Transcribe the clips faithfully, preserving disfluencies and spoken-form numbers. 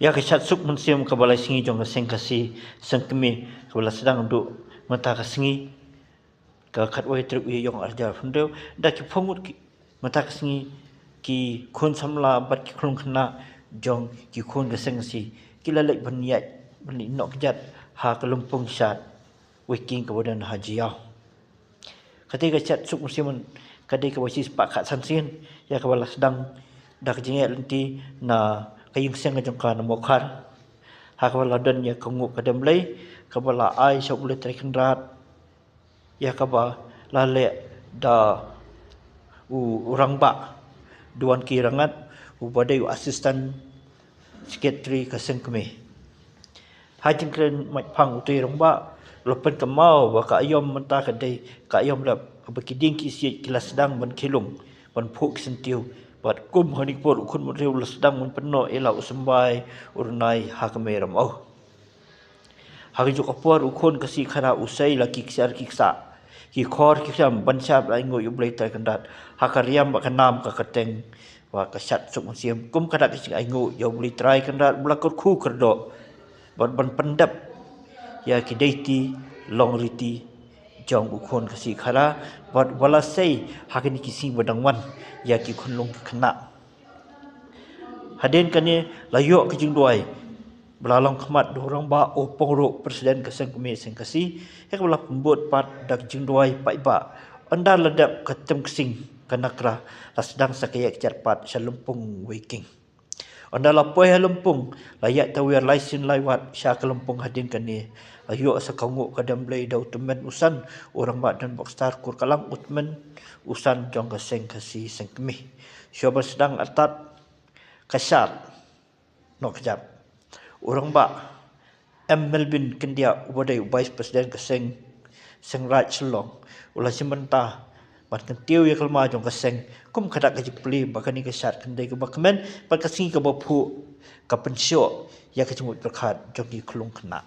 Ïa ka shad suk mynsiem kaba lai sngi jong ka seng Khasi seng kmie kaba la sdang duh mynta ka sngi, ka khatwei tarik u Ïaïong arhajar arphew hynriew, da ki phew ngut ki, mynta ka sngi ki khun samla bad ki khlung khynnah jong ki khun ka seng Khasi ki la leit ban ïaid ban leit noh kjat ha ka lympung shad Weiking kaba don ha Jaïaw. Kata ka shad suk mynsiem ka dei kaba shispah khatsan sien ïa kaba la sdang da ka jingïaid lynti na ka ïing seng ka jong ka na Mawkhar, ha kaba la don ïa ka nguh ka dem Blei kaba la ai sha U Blei Trai Kynrad, ïa kaba la leh da u, u rangbah Duan K Rangat uba dei u assistant secretary ka seng kmie. Ha jingkren mait phang, utai u rangbah u la pynkynmaw ba ka aïom mynta ka dei ka aïom rep kaba ki dieng ki siej ki la sdang ban khie lung ban phuh ki syntiew, bad kum ha kane ka por u khun bynriew u la sdang ban pynnoh ïa la u symbai u rnai ha ka mei Ramew. Ha kajuh ka por u khun Khasi Khara u sei la ki ksiar ki ksah, ki khor ki khriam ban shad ainguh ïa U Blei Trai Kynrad ha ka riam bad ka nam ka kyrteng bad ka shad suk mynsiem kum ka dak ka jingainguh ïa U Blei Trai Kynrad ba la kyrkhu kyrdoh bad ban pyndep ïa ki deiti long riti jong u khun Khasi Khara bad ba la sei ha kine ki sngi ba dang wan ïa ki khunlung ki khynnah. Hadien kane la ïoh ka jingduwai ba la long khmat da u rangbah Opong Ruh, president ka seng kmie seng Khasi, ïa kaba la pynbud pat da ka jingduwai paidbah. Ynda la dep ka Tymksing ka Nakra la sdang sa ka ïaid kjat pat sha lympung Weiking. Ynda la poi ha lympung la ïaid tawiar lai sien lai wat sha ka lympung. Hadien kane la ïoh sa ka nguh ka dem Blei da u tymmen u san u rangbah Donbok Star Kurkalang, u tymmen u san jong ka seng Khasi seng kmie. Shuwa ba sdang artat ka shad noh kjat, u rangbah M Melvin Kyndiah uba dei u vice president ka seng, seng Raid Shillong, u la shim bynta ban kyntiew ïa ka lma jong ka seng kum ka dak ka jingplie ba kane ka shad kan dei kaba kmen bad ka sngi kaba phuh ka pynshoh ïa ka jingmut pyrkhat jong ki khlung khynnah.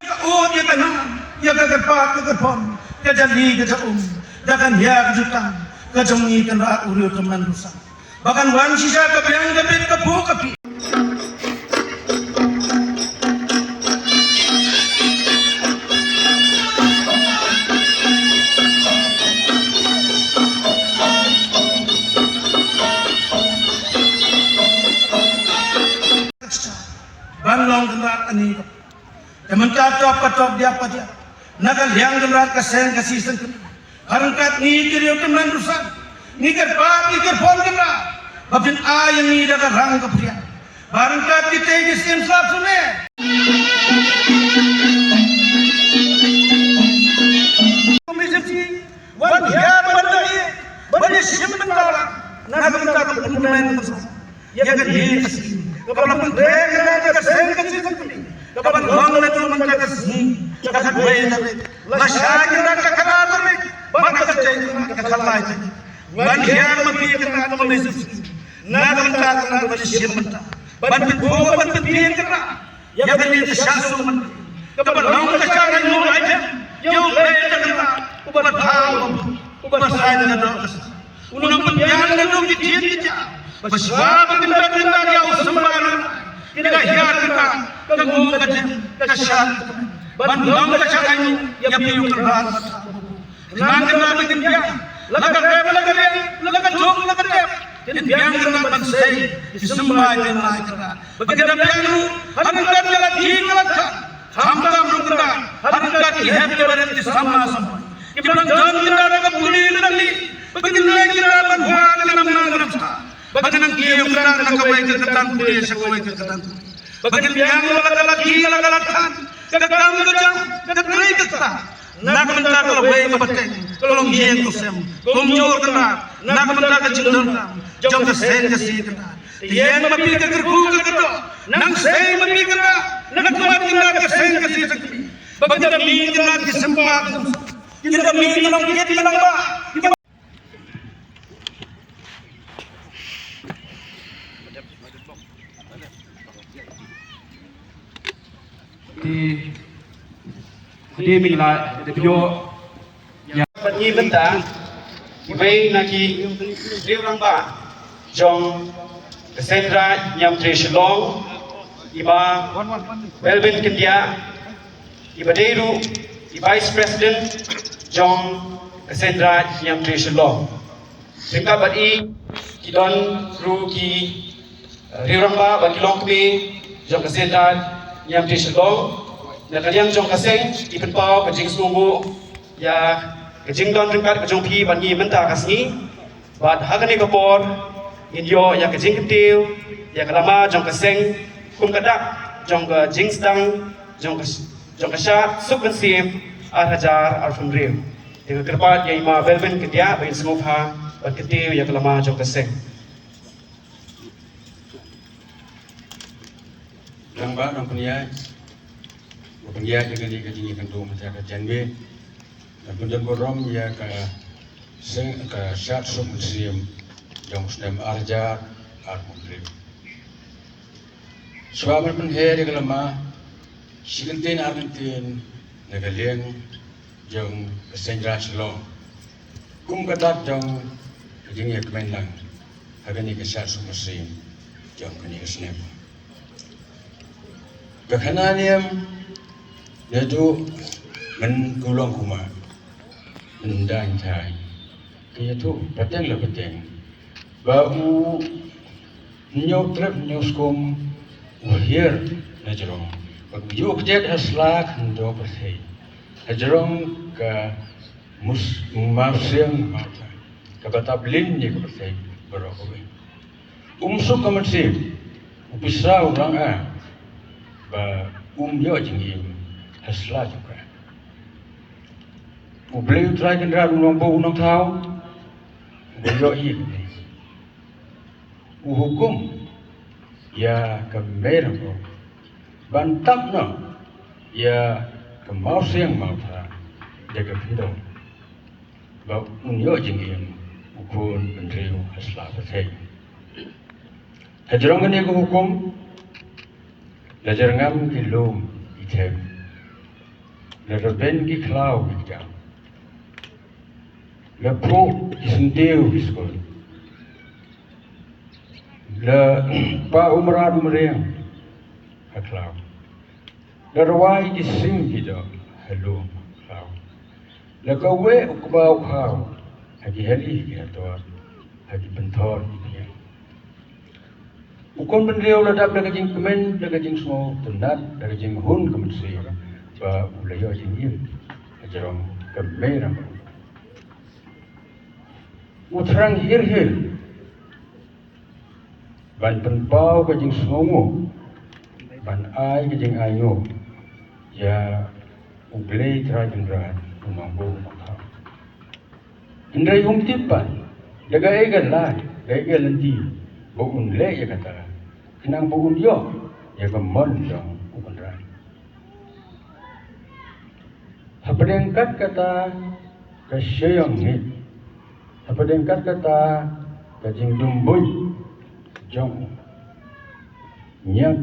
Ka ud ïa ka nam, ïa ka kyrpad ka kyrpon, ka jali ka jaum, da ka nia ka jutang ka jong ngi Kynrad u riew tymmen rusa. Ba kan wan shisha ka biang ka bit ka phuh ka phi. Ani. Te mynta to patok dia padia. Na ka liang Kynrad ka seng ka sisang kynrad. Harangkat ngi ki riew tymmen rusan. Ngi kyrpad ngi kyrpon Kynrad. Ba phin ai ïa ngi da ka rang ka phria. Ba harangkat kita ki sien sap sune. Kami sisi. Wan hiar ban dei ban ïa shim bynta na ka bynta ka pynmen ka song. Ïa ka dei ka sing kaba la pyntrei ka seng ka sing kaba la long na tu mynta ka sing ka khatwei tarik. La shai ka na ka khatwei tarik bad ka khatwei tarik ka khatlai tarik. Wan hiar ma phi ka na ka message na ka bynta ka na ban ïa shim bynta ban pynpoi ban pyntieng ka na. Ïa kane ka shah sumar kaba long ka shah ainguh aidem ïa u Blei da Kynrad uba thaw uba saiñ na doh ka sah. U nongpynbiang na doh ki jait ki jait ba shuwa ba kin da kin da ïa u symbai ruh kin da hiar kin da ka nguh ka jem ka shah ban long ka shah ainguh ïa phi u Kynrad. Nang kynrad ba kin biang la ka rep la ka riang la ka jong la ka tep. Kin biang kynrad ban sei ki symbai kynrad kynrad ba kin da biang ruh ha ryngkat ka la ki ka la khan. Khamtam ruh kynrad ha ryngkat ki hep ki barit ki samla samoi ki blang jan kynrad ha ka pule kynrad li ba kin leh kynrad ban wad kynrad nang kynrad sa ba kin nang kiew kynrad na kawei ka kyrdan pule sha kawei ka kyrdan pule ba kin biang ruh la ka la ki la ka la khan ka kam ka jam ka trei ka kta. Na ka bynta ka lawei ka pateng ka longïing ka sem kumjuh kynrad na ka bynta ka jingdonkam jong ka seng ka si kynrad. Te ïeng ma phi ka kyrkhu ka kyrdoh nang sei ma phi kynrad na ka mat kynrad ka seng ka si jong phi. Ba kynrad mi kynrad ki sympa kynrad mi kynrad ki kynrad ba Te hadien ba ngi la dep ïoh ïa bad ngi mynta iwei na ki riew rangbah jong ka Seiñ Raij Niamtre Shillong, i Bah Melvin Kyndiah, iba dei ruh i Vice President jong ka Seiñ Raij Niamtre Shillong. Ryngkat bad i ki don ruh ki, eh, riew rangbah bad ki longkmie jong ka Seiñ Raij Niamtre Shillong. Na ka liang jong ka seng i pynpaw ka jingsngewnguh ïa ka jingdon ryngkat ka jong phi bad ngi mynta ka sngi. Bad ha kane ka por ngin ïoh ïa ka jingkyntiew ïa ka lama jong ka seng kum ka dak jong ka jingsdang jong ka, jong ka shad Suk Mynsiem ar hajar arphew hynriew. Te nga kyrpad ïa i Ma Belvin Kyndiah ba in sngewbha ban kyntiew ïa ka lama jong ka seng. Rangbah nongpynïaid, ba pynïaid ïa kane ka jingïakynduh mynta ka janmiet, ban pyndon burom ïa ka seng, ka shad Suk Mynsiem jong u snem ar hajar arphew hynriew. Shuwa ban pynher ïa ka lama, shi kyntien ar kyntien na ka liang jong ka Seiñ Raij Shillong kum ka dak jong ka jingïakmen lang ha kane ka shad Suk Mynsiem jong kane ka snem. Ka khana niam naduh mynkulong kumba mynta thaiñ ka ïathuh pateng la pateng ba u Hynñiew trep hynñiew skum u hiar na jrong bad u ïuh kjat ha sla khyndew pyrthei ha jrong ka mus mawsiang mawtha kaba tablin ïa ka pyrthei baroh kawei. Um suk ka mynsiem u pisa u rang a ba um ïoh jingim ha sla jong ka. U Blei U Trai Kynrad u nongbuh u nongthaw uba ïoh ïa ka u hukum ïa ka mei rangbah ban tap noh ïa ka mawsiang mawtha da ka khyndew ba un ïoh jingim u khun bynriew ha sla pyrthei. Ha jrong kane ka hukum la jyrngam ki lum ki them, la rben ki khlaw ki kjam, la phuh ki syntiew ki skul. La pah u mrad u mriang ha khlaw. La rwai ki sim ki doh ha lum ha khlaw. La kaweh u kba u khaw ha ki hali ki hator, ha ki pynthor ki pynïaid. U khun bynriew la dap da ka jingkmen, da ka jingsngew tynnad, da ka jinghun ka mynsiem, ba u la ïoh jingim hajrong ka mei rangbah. U thrang hir hir ban pynpaw ka jingsngewnguh, ban ai ka jingainguh ïa U Blei Trai Kynrad, u nongbuh u nongthaw. Hynrei um tip pat da kaei ka lad, kaei ka lynti ba un leh ïa kata, khnang ba un ïoh ïa ka mon jong U Kynrad. Hapdeng kat kata ka shyiong ngeit, hapdeng kat kata ka jingdum buit jong u, ñiat